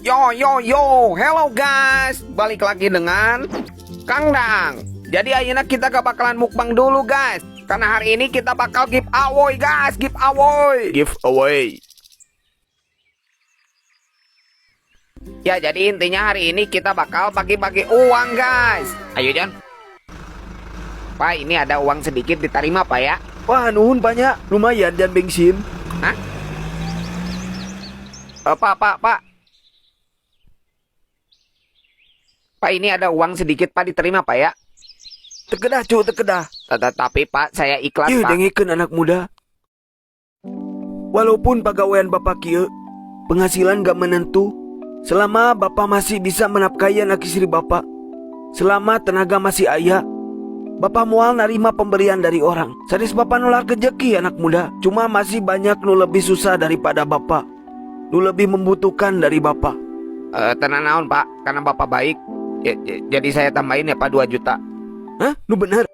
Yo yo yo, hello guys, balik lagi dengan Kang Dang. Jadi ayeuna kita gak bakalan mukbang dulu, guys, karena hari ini kita bakal giveaway, guys, giveaway. Giveaway. Ya, jadi intinya hari ini kita bakal bagi-bagi uang, guys. Ayo, John. Pak, ini ada uang sedikit, diterima, Pak, ya. Wah, nuhun banyak, lumayan dan bensin. Hah? Pak, Pak, Pak. Pak, ini ada uang sedikit, Pak, diterima, Pak, ya. Teu kedah, cu, teu kedah. Tetapi, Pak, saya ikhlas, Ieu Pak. Dengekeun, anak muda. Walaupun pagawean bapak kieu, penghasilan gak menentu, selama bapak masih bisa menafkahi anak istri bapak, selama tenaga masih aya, bapak moal narima pemberian dari orang. Sadis bapak nolak rejeki, anak muda, cuma masih banyak nu lebih susah daripada bapak, nu lebih membutuhkan dari bapak. Eh, tenang naon, Pak, karena Bapak baik. Ya, jadi saya tambahin ya, Pak, 2 juta. Hah? Nu bener?